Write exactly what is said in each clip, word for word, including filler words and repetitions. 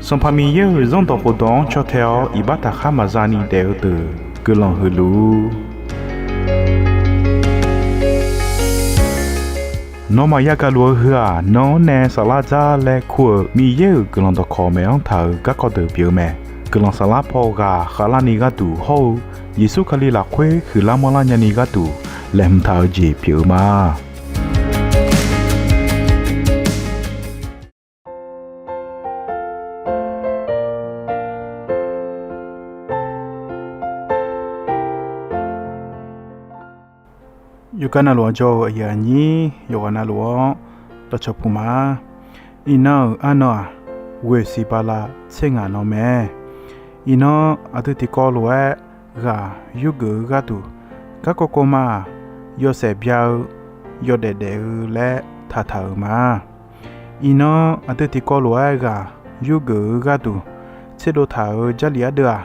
Sanqpaq Miqyaer-euq Zanrdawq khofdawq-anr caw tae-awr iqbax taqkhar maqza ni daef-eu deuq guiqlanq huiq luf-ur. Nawmaf yagaq luf-eu heu-aq, nan-anr nae saflar dzar laer kur-euq Miqyaer-euq guiqlanq dawqkawq maeq-anr taq-euq garkawv deuq pyeuf-eu mae. Guiqlanq saflar paw ghaq khavlarni gharduq hawr-eu Yeqsur Kali lafkhoer huiqlar manrlar nyani gharduq laeqhmq taq-eu jeq pyeuf-eu ma. Yawqgar navluf-anr jawr-eu aqyuif aqnyir yawqghaq navluf-anr dawqcawq puq ma. Iqnan-euq arnan-aq, ghoeq siq bala tser ngaq nan mae. Iqnan aqdui tiqkawv lof-aer ghaq yurgeuf-eu gharduq, garkawv kawv ma-aq, yawshaef bya-eu, yawdaef daef-eu laer taqtaq-euq ma. Iqnan aqdui tiqkawv lof-aer ghaq yurgeuf-eu gharduq tserdov taq-euq Jarlif ardeuv-aq,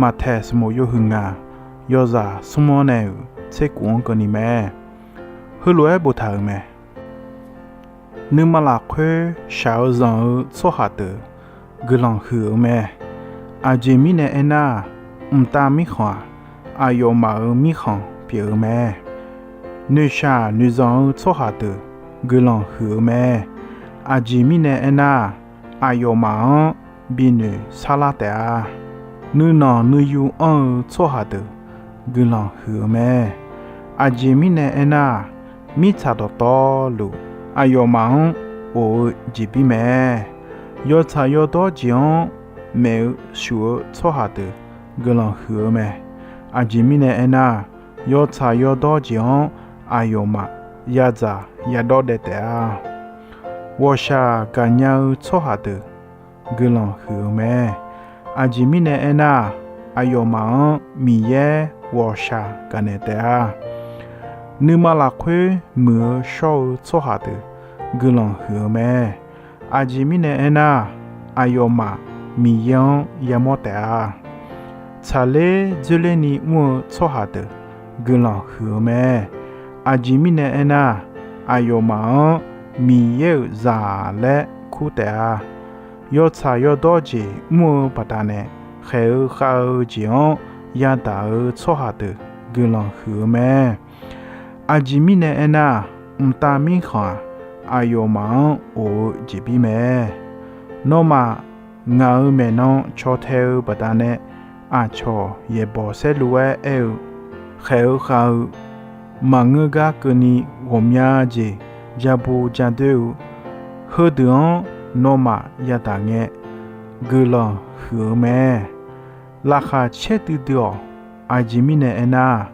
Maqtaeq smq yawhuiq ngaq, yawzaq smr-anr nae-euq tser kuf-anr keuvni mae. Heulof-aer boftaq-euq mae. Nuima lafkhoer shaq-eu zanq-eu tsawrhaq deuq guiqlanq huiq-eu mae. Aqjeq mirnae aernar, mqtav mirkhanq-aq, aqyawfmaf-euq mirkhanq pyeuf-eu mae. Noeqshaq noeqzanq-eu tsawrhaq deuq guiqlanq huiq-eu mae. Aqjeq mirnae aernar, aqyawfmaf-anr binoeq sarlar taef-a. Nuinanq nuiyu anr-eu tsawrhaq deuq guiqlanq huiq-eu mae. Aqjeq mirnae aernar, mirtsaq dawqtawvluf aqyawfmaf-anr of-eu jeqbir mae. Yawtsaq yawdawr jeq-anr maef-eu shuf-eu tsawrhaq deuq guiqlanq huiq-eu mae. Aqjeq mirnae aernar, yawtsaq yawdawr jeq-anr aqyawfmaf yadzaq yadawr daev taef-a. Ghawqshaq gaqnya-eu tsawrhaq deuq guiqlanq huiq-eu mae. Aqjeq mirnae aernar, aqyawfmaf-anr Miqyaer ghawqshaq gaqnaeq taef-a. Nuima lafkhoer muiq-eu shawr-eu tsawrhaq deuq guiqlanq huiq-eu mae. Aqjeq mirnae aernar, aqyawfmaf Miqyaer-anr yamawr taef-a. Tsaqler dzoerlerni mr-eu tsawrhaq deuq guiqlanq huiq-eu mae. Aqjeq mirnae aernar, aqyawfmaf-anr Miqyaer-euq zaq laer kur taef-a. Yawtsaq yawdawr jeq mr-eu baqdanae khaeq-eu khav-eu jeq-anr yadaq-eu tsawrhaq deuq guiqlanq huiq-eu mae. Aqjeq mirnae aernar, mqtav mirkhanq-aq, aqyawfmaf-anr of-eu jeqbir mae. Nawmaf ngaq-euq maeqnan caw tae-eu baqdanae aqcawq yaeqbawq saerlu-aer aer-eu, khaeq-eu khav-eu, maqngeur gar keuvni ghawqmya jeq jabu jadoer-eu, heudeuq-anr nawmaf yadaq ngae guiqlanq huiq-eu mae. Laqkhaq caerdui dui-awq. Aqjeq mirnae aernar,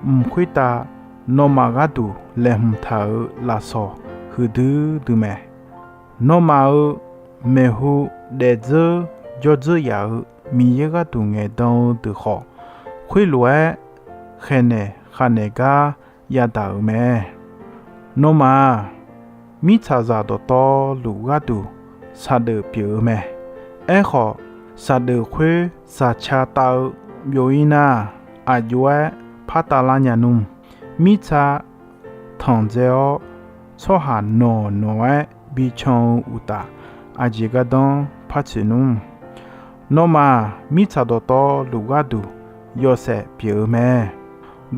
mq khoertav nawmaf gharduq laeqhmq taq-euq lafsawq huiqdui dui mae. Nawmaf-euq maeqhu daefdzeur jawrdzeur yaf-euq Miqyaer gharduq ngaeqdan-eu deuq khawf, khoerlof-aer khaeqnaeq khavnaeq gar yadaq-euq mae. Nawmaf-aq, mirtsaqzaq dawqtawvluf gharduq saqdeuf pyeuf-eu mae. Aerkhawf, saqdeuf khoer saqca tav-eu byov-ir nar, aqjox-aer par tavlar nya nmr. Mirtsa tanqdzae-awr, tsawrhaq nawq nawq-aer bican-eu uqtaf, aqjeq gardanr par tsoeq nmr. Nawmaf-aq, mirtsaq dawqtawvluf gharduq yawshaef pyeuf-eu mae.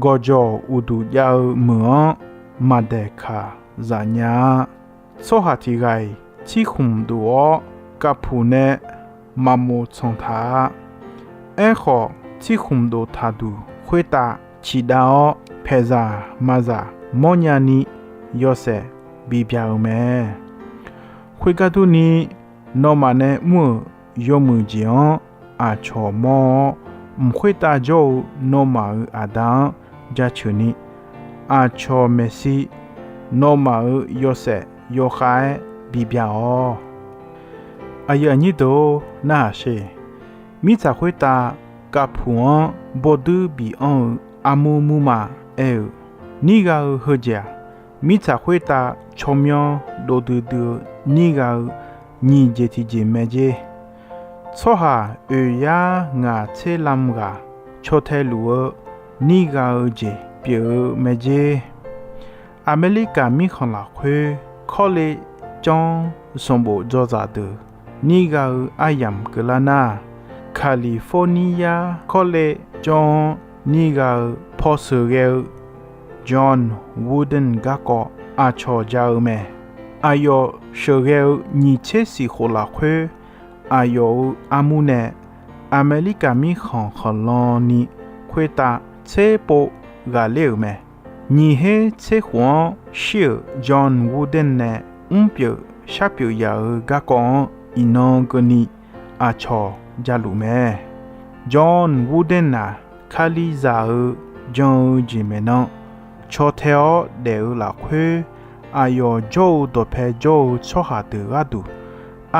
Gawqjawq uqduq jav-eu meuq-anr maqdaeq kaq zaf nya-a. Tsawrhaq tiq ghaq-iq tsirkhmq dof-awr, kavpuq nae maqmof tsanq taq-a. Aerkhawf, tsirkhmq dof taqduq khoertav ciqdav-awr, paeqzaq mazaq mawrnya ni yawshaef bibya-eu mae. Khoergar durni, nawmaf nae mr-euq yawmuiq jeq-anr aqcawq mawr-awr, mq khoertav jawr-eu nawmaf-euq Aqda-anr jaceuq ni, aqcawq maeqshi nawmaf-euq yawshaef yawkhav-aer bibya-awq. Aqyuif aqnyir deuq-or, narhaq sher. Mirtsaq khoertav kavpuq-anr bawduir bif anr-eu armur murma aer-euq, nirgha-eu heujeq-aq, mirtsaq khoertav tsawrmyanr dovdui dui-eu nirgha-eu nyiq jeq tiqjeq mae jer. Tsawrhaq oeq yar ngaq tser lam ghaq caw tae luf-eu nirgha-eu jeq pyeuf-eu mae jer. Aqmeqlirkaq mirkhanq lafkhoer kawrle janr sanqbof dzawzaq deuq nir ghaq-eu aryamq keuvlar nar, California kawrle jawr-anr nir ghaq-eu paw sheuqghae-eu John Wooden garkawv aqcawq ja-eu mae. Aqyawf sheuqghae-eu nyiq tser siq khof lafkhoer, aqyawf-euq armur nae Aqmeqlirkaq mirkhanq khanqlan ni khoertav tser pov ghaqler-euq mae. Nyiq her tser khof-anr shir-euq John Wooden nae mrpyeuf sharpyeuf yaf-eu garkawv-anr iqnan keuvni aqcawq jaluf mae. John Wooden-aq, Kalizaq-eu jan-eu jeq maeqnan caw tae-awr daef-eu lafkhoer, aqyawf jawr-eu dawqpae jawr-eu tsawrhaq deuq gharduq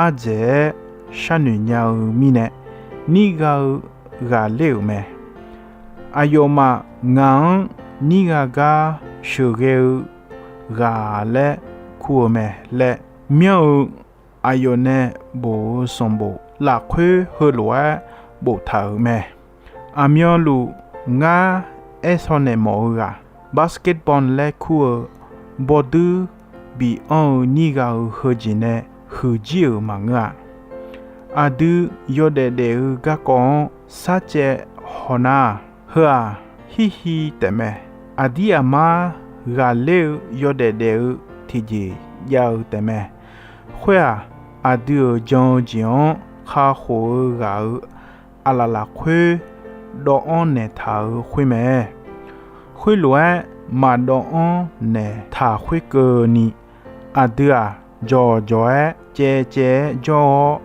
ardzaeq-aer sharnoeq nya-eu mirnae, nir ghaq-eu ghaqler-euq mae. Aqyawfmaf ngaq-anr nir ghaq gar sheuqghae-eu ghaq laer kur-eu mae laer myanr-eu aqyawf nae bof-eu sanqbof lafkhoer heulof-aer boftaq-euq mae. Aqmyanluf ngar aer shaw naeq mawf-eu ghaq, basketball laer kur-eu bawduir bianr-eu nir ghaq-eu heujeq nae huiqjir-euq maqngeur-a. Aqdui yawdaef daef-eu garkawv-anr sarcaev hawnar-aq, heu-aq hirhi taefmae. Aqdir aqmar ghaqler-eu yawdaef daef-eu tiqjeq jav-eu taefmae. Khoer-aq, aqdui-euq jan-eu jeq-anr kakhof-eu ghaq-euq aqlaf lafkhoer dawvanr naeqtaq-euq khoer mae. Khoerlof-aer maqdawvanr naeqtaq khoerkeuvni, aqdui-aq jawqjawq-aer caevcaev-aer jawr-awr,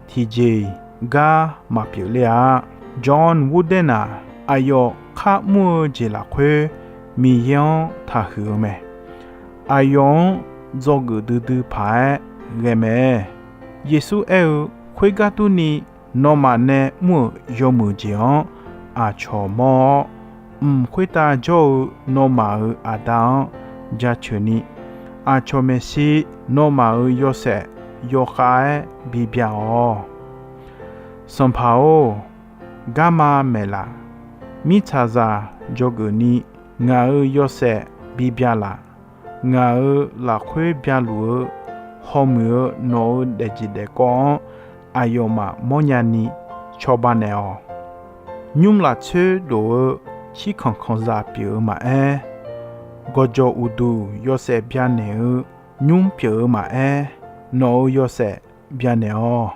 tiqjeq-iq gar maqpyeuf ler-a. John Wooden-aq, aqyawf kharmr-eu jeq lafkhoer Miqyaer-anr taqhuiq-eu mae. Aqyawf-anr dzawgeuf duidui paq-aer ghae mae. Yeqsur aer-eu, Khoergar durni, nawmaf nae mr-euq yawmuiq jeq-anr aqcawq mawr-awr, mq khoertav jawr-eu nawmaf-euq Aqda-anr jaceuq ni, aqcawq maeqshi nawmaf-euq yawshaef yawkhav-aer bibya-awq. Sanqpaq-or, garma maeqlaf. Mirtsaqzaq dzawgeuf ni, ngaq-euq yawshaef bibya laf. Ngaq-euq lafkhoer byaluf-eu hawmuiq-eu nawq-euq daefjeq daefkawv-anr aqyawfmaf mawrnya ni cawba naeq-awq. Nymr lafcoer dof-eu cirkanq kanqzaq pyeuf-eu maqaer, gawqjawq uqduq yawshaef byanaeq-eu nymr pyeuf-eu maqaer, nawq-euq yawshaef byanaeq-awq.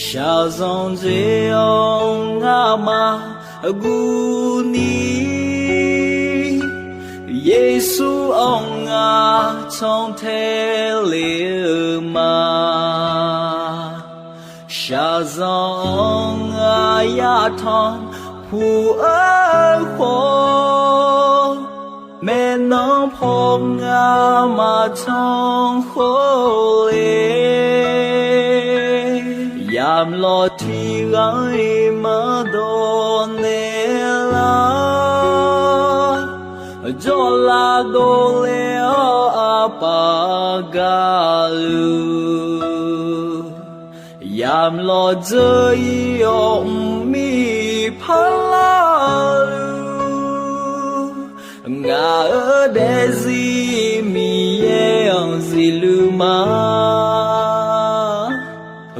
Shaqzanq dzae-awr ngamaf guvni, Yeqsur-anr ngar cantae le-eu ma. Shaqzanq-anr ngar yatanq puq-eu khawf, maeqnan paw ngar maqtanq khawf le. Yamq lawq tiq ghaq-iq maqdawq naeq lar, jawrlav dovle-awr aqpaf gaqluf. Yamq lawq dzeur-ir-awr mqmir parlar luf, ngaq-euq daefzir Miqyaer-anr zifluf ma.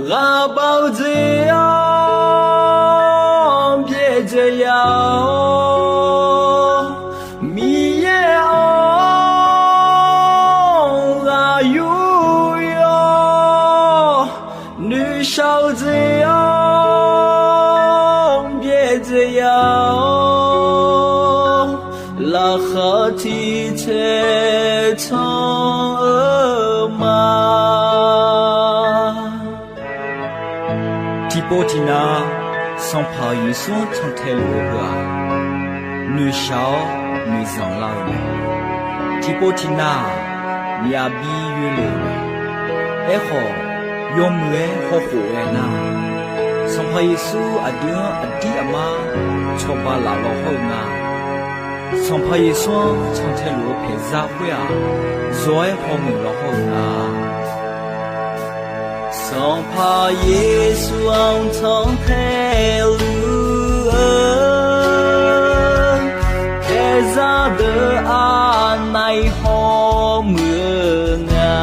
Ghaqbav-eu dzae-anr byaerdzae ya-awr, Miqyaer-anr ghaq yur yawr, noeqshaq-eu dzae-anr byaerdzae ya-awr, laqkhaq tiq caer can-eu ma. Tiqpov tiqnav Sanqpaq Yeqsur-anr cantae luf-eu heu-aq, noeqshaq-awr noeqzanq lar-eu mae. Tiqpov tiqnav-aq, myavbi yoelef-euq mae. Aerkhawf, Yawmuiq-aer hawkhof ghae nar, Sanqpaq Yeqsur aqdui-anr aqdir aqmar cawba laf law hawr-eu nga. Sanqpaq Yeqsur-anr cantaeluf-eu paeqzar khoer-aq, zawq-aer hawmuiq law hawr-eu nga. Sanqpaq Yeqsur-anr cantae luf-eu paeqzar deuq aqnaeq hawmuiq-eu nga.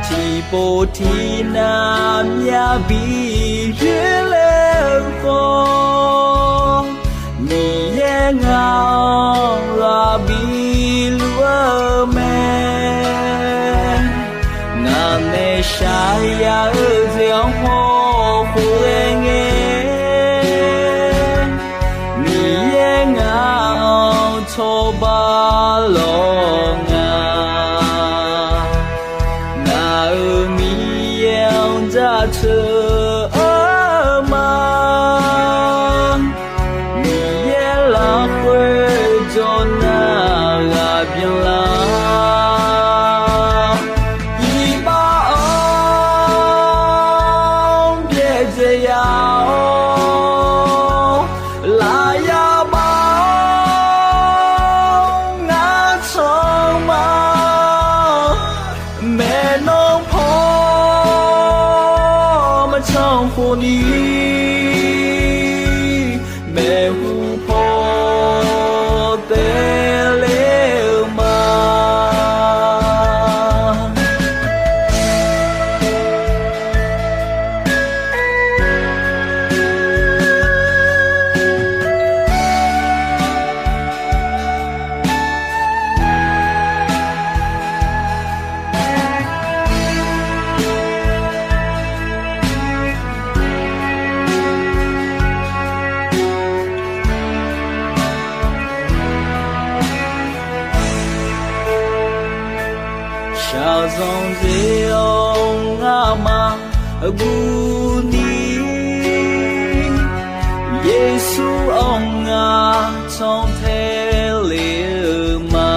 Tiqpov tiqnav myavbi yoerler-eu khawf, Miqyaer ngaq-anr ghaq biluf-eu mae. Ngaq nae shaqyaq-eu jeq-anr hawkhof ghae ngae, Miqyaer ngaq-anr cawba lawq nga. Ngaq-euq Miqyaer-anr jaceuq-eu ma. Miqyaer lafkhoer jawrnar ghaq byanlar, iqbax-anr byaerdzae ya-awr, lafyaq baf-awr ngar can ma. Maeqnan paw maqcan khofni, maeqhu paw taeler-eu ma. Shaqzanq dzae-awr ngamaf guvni, Yeqsur-anr ngar cantae le-eu ma.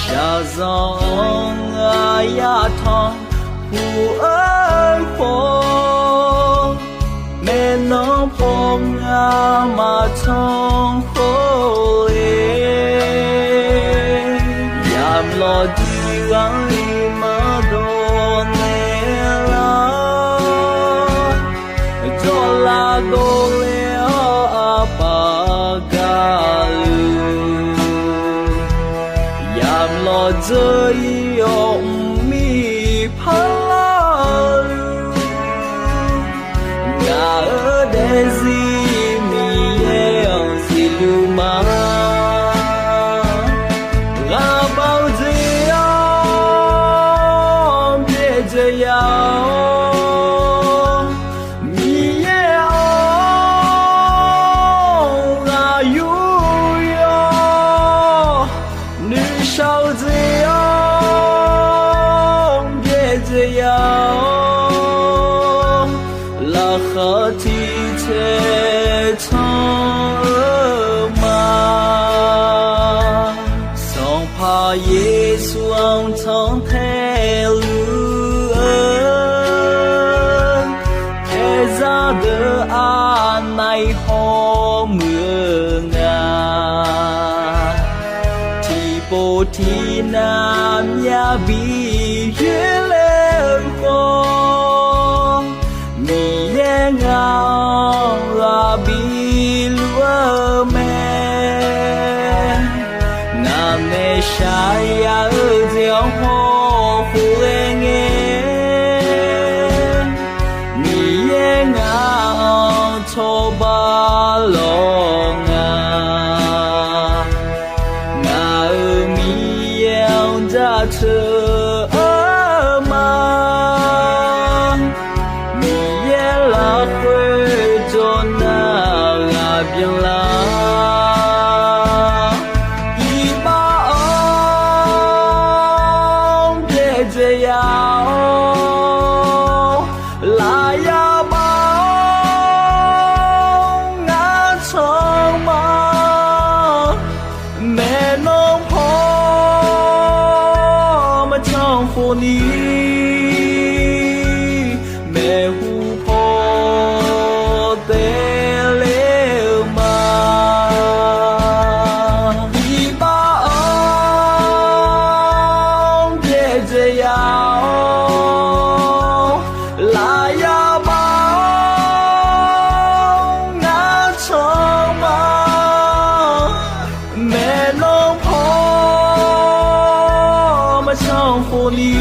Shaqzanq-anr ngar yatanq puq-eu khawf, maeqnan paw ngar maqcan khawf-e. Yamq lawqdui ghaq-anr iqmae dawq naeq lar, jawrlav dovle-awr aqpaf gaqluf, yamq lawqdzeur ir-awr mqmir parlar-eu, ngaq-euq daefzir Miqyaer-anr zifluf ma. Ghaqbav-eu jeq-anr byaerdzae ya-awr, Miqyaer-anr ghaq yur yawr, noeqshaq-eu jeq-anr byaerdzae ya-awr, laqkhaq tiq cae can-eu ma. Sanqpaq Yeqsur-anr cantae luf-eu paeqzar deuq aqnaeq hawmuiq-eu nga. Tiqpov tiqnav myavbi yoerler-eu khawf, Miqyaer ngaq-anr ghaq biluf-eu mae. Ngaq nae shaqyaq-eu jeq-anr hawkhof ghae ngae, Miqyaer ngaq-anr cawba lawq nga. Ngaq-euq Miqyaer-anr jaceuq-eu ma. Miqyaer lafkhoer jawrnar ghaq byanlar, iqbax-anr byaerdzae ya-awr, lafyaq baf-awr ngar can ma. Maeqnan paw maqcan khawfni maeqhu paw taef ler-eu ma. Iqbax-anr byaerdzae ya-awr, lafyaq baf-awr ngar can ma. Maeqnan paw maqcan khawfni